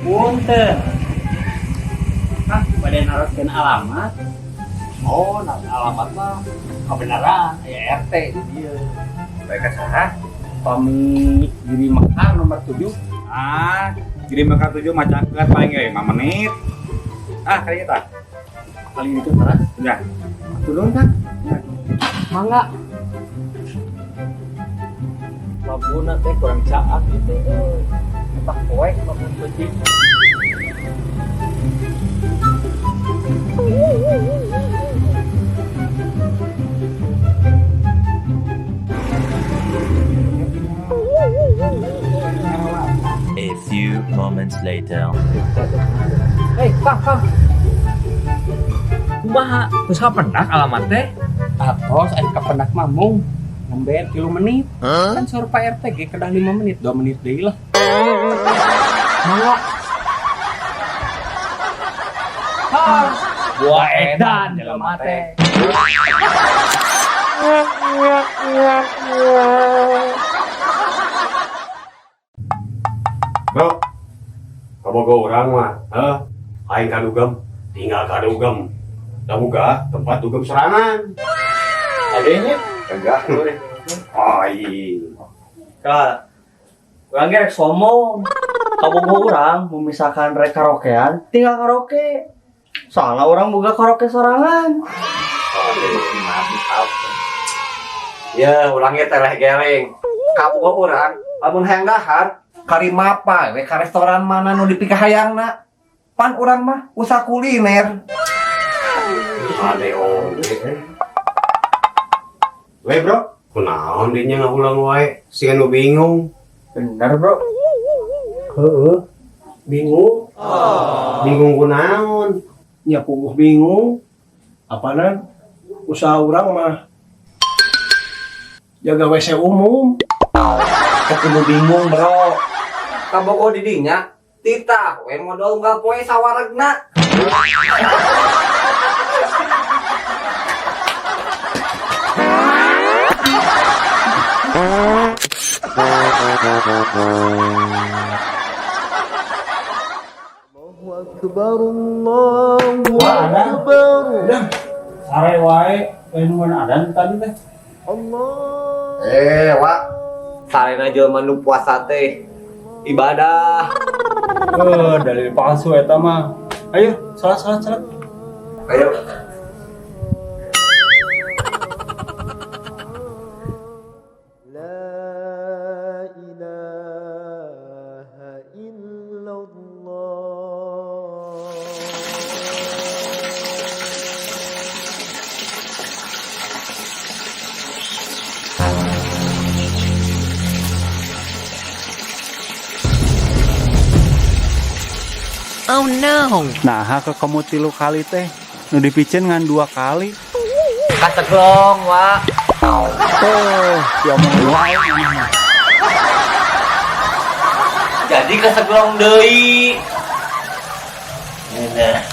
Punten. Kang, bade naroskeun alamat. Oh, nah alamat mah kebenaran aya RT di dieu. Baik saha? Pami Giri Mekar nomor 7. Ah, Giri Mekar 7 mah caket paling ge 5 menit. Ah, kali eta. Paling itu teras. Ya. Turun kan? Mangga. Lambuna teh kurang caak gitu euy. Eta poek lamun peuting. A few moments later. Hei, Kang, Kang. Kumaha? Geus kapendak alamat teh? Atos ari kapendak mah mung nembe 3 menit. Kan saur Pak RT ge kedah 5 menit, 2 menit deui lah. Mangga. Ha, buah edan jelema teh. Bro, kabogo urang mah, heh, aing ka dugem, tinggal ka dugem. Da boga tempat dugem sorangan. Adanya? Enggak. Aing. Kak, urang ge rek sombong. Kabogo urang mun misalkan rek karaokean, tinggal karaoke. Soalna urang boga karaoke sorangan. Mantap. Ya, urang ge tereh geleng. Kabogo urang lamun hayang dahar karimapa we ka restoran mana nu dipikahayangna. Pan urang mah usaha kuliner. Ade oge. We bro, kunaon dinya ngahulang wae, siga nu bingung. Bener, Bro. Heeh. Bingung. Bingung kunaon? Nya puguh bingung. Apanan usaha urang mah jaga WC umum. Kudu bingung, Bro. Kabogo di dinya titah we modal unggal poe sawaregna. Wah, ada. Sare wae, nu adan tadi teh. Eh, Wak. Sarena jelema nu puasa teh ibadah. Eh, dalil palsu eta mah. Ayo, salat salat salat. Ayo. Oh no! Nah, ke kamu 3 kali teh. Nu dipiceun ngan 2 kali. Kaseglong, Wak. Oh, diomong wae maneh mah. Jadi kaseglong deui. Nah.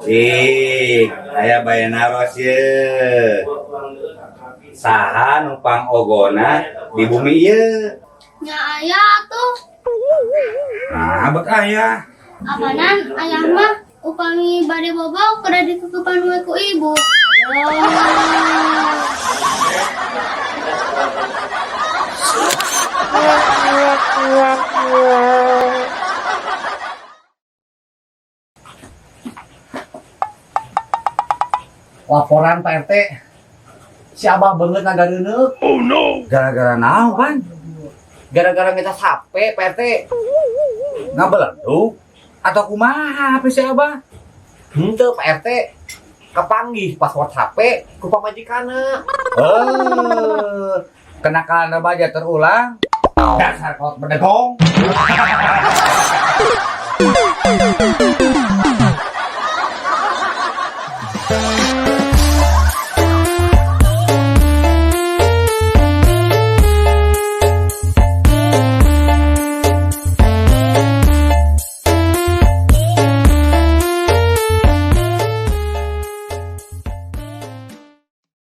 Ih, aya bae naros ye. Saha nu pangogona di bumi ieu? Nya aya atuh. Nah, bet aya. Apanan ayah mah upami bade bobo kudu dikukupan we ku ibu. Laporan Pak RT. Si Abah banget ngagareuneuh. Oh no. Gara-gara naon, Pan? Gara-gara ngecas HP, Pak RT. Ngabeledug atau kumaha HP si Abah? Henteu, Pak RT. Kepanggih password HP ku pamajikanna. Kenakalan remaja terulang. Dasar kolot berdegong.